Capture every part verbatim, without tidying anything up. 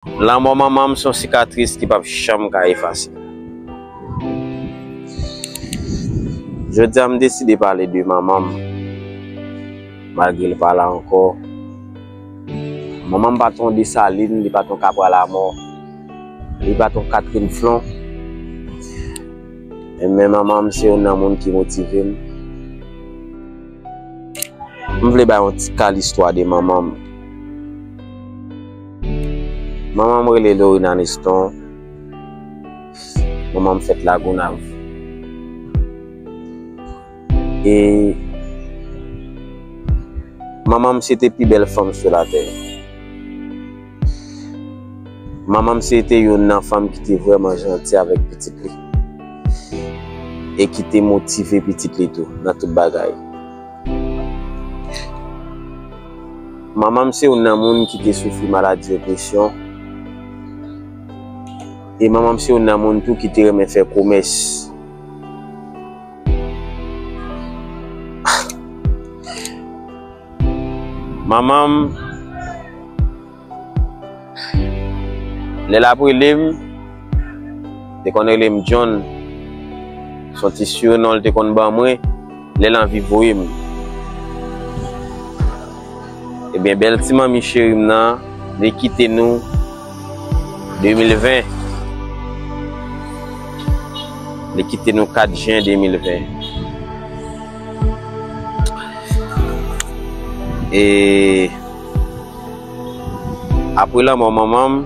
Lanmò manman m se yon sikatris ki p ap janm ka efase. Jodi a, m deside pale de manman m, malgre l pa la ankò. Manman m pa t yon Desalin, li pa t yon Kapralamò, li pa t yon Katrin Flon. Men manman m se youn nan moun ki motive m. M vle bay yon ti kal istwa de manman m. Manman m rele Lorina Neston. Manman m fèt Lagonav. E manman m se te pi bèl fanm sou latè. Manman m se te youn nan fanm ki te vrèman janti avèk pitit li e ki te motive pitit li tou nan tout bagay. Manman m se youn nan moun ki te soufri maladi depresyon. E manman m se youn nan moun tou ki te renmen fè komès. Manman m, lè l ap rele m, te konn rele m John. Se yon ti sirenon l te konn ban mwen lè l anvi voye m. Ebyen, bèl ti manmi cheri m nan, li kite nou de mil ven. Li kite nou kat jen de mil ven. E apre lanmò manman m,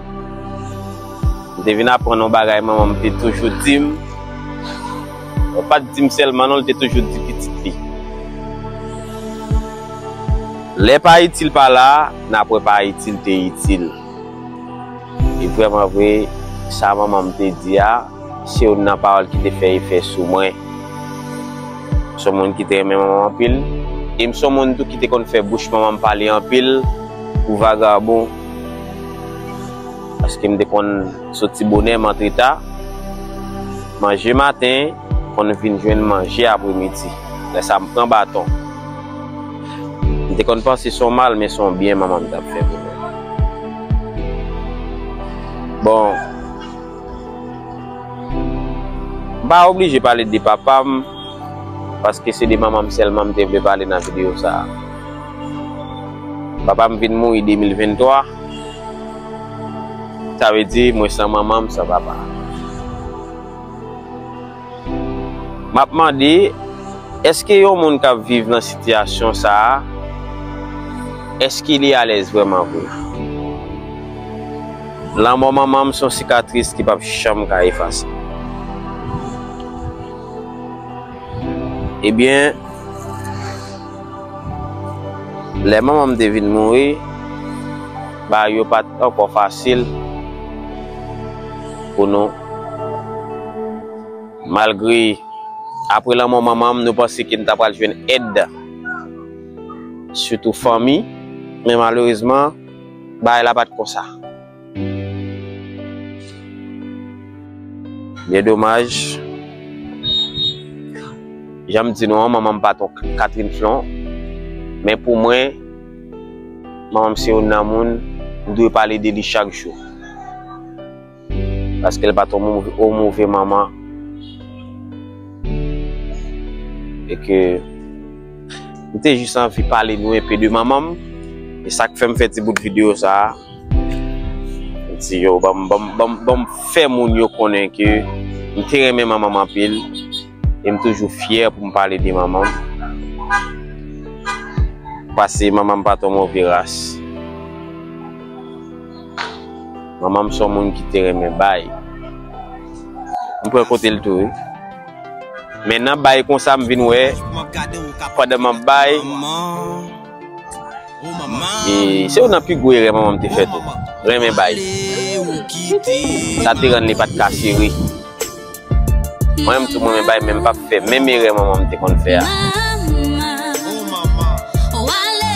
m te vin aprann yon bagay manman m te toujou di m. Bon, pa t di m sèlman non, l te toujou di pitit li. Lè pa itil pa la, n ap wè pa itil te itil. E vrèman vre, sa manman m te di a, se youn nan pawòl ki te fè efè sou mwen. M se yon moun ki te renmen manman m anpil. E m se yon moun tou ki te konn fè bouch manman m pale anpil pou vagabon. Paske m te konn soti bonè, m antre ta. Manje maten, konn vin jwenn manje apremidi. Lè sa a, m pran baton. M te konn panse se yon mal, men se yon byen manman m t ap fè pou mwen. Bon, m pa oblije pale de papa m, paske se de manman m sèlman m te vle pale nan videyo sa a. Papa m vin mouri de mil venntwa, sa vle di mwen san manman m, san papa. M ap mande, èske yon moun k ap viv nan sitiyasyon sa a, èske li alèz vrèman vre? Lanmò manman m se yon sikatris ki p ap janm ka efase. Ebyen, lè manman m te vin mouri, bagay yo pa t ankò fasil pou nou. Malgre, apre lanmò manman m, nou panse ke n ta pral jwenn èd, sitou fanmi, men malerezman, bagay la pa t konsa. Byen domaj. Jan m di nou an, manman m pa t yon Katrin Flon. Men pou mwen, manman m se youn nan moun m dwe pale de li chak jou. Paske l pa t yon move, yon move manman. E ke m te jis anvi pale nou enpe de manman m. E sa k fè m fè ti bout videyo sa a. M di yo, ban m, ban m, ban m, ban m fè moun yo konnen ke m te renmen manman m anpil. E m toujou fyè pou m pale de manman m. Paske manman m pa t yon move ras. Manman m se yon moun ki te renmen bay. M pran kote l tou, wi. Men nan bay konsa, m vin wè, pandan m ap bay, e se youn nan pi gwo erè manman m te fè tou. Renmen bay. Sa te rann li pa t ka sere. Mwen menm tou, mwen renmen bay, men m p ap fè menm erè manman m te konn fè a. Manman, w ale,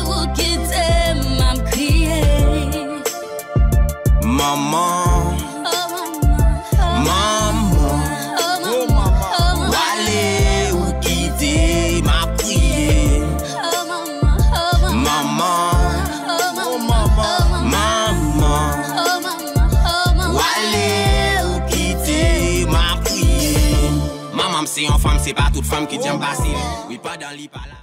ou kite m ap kriye. Manman, manman, w ale, ou kite m ap kriye. Manman, manman, manman. Lè ou kite m ap kriye. Manman m se yon fanm, se pa tout fanm ki djanm pase. Wi, pandan li pa la.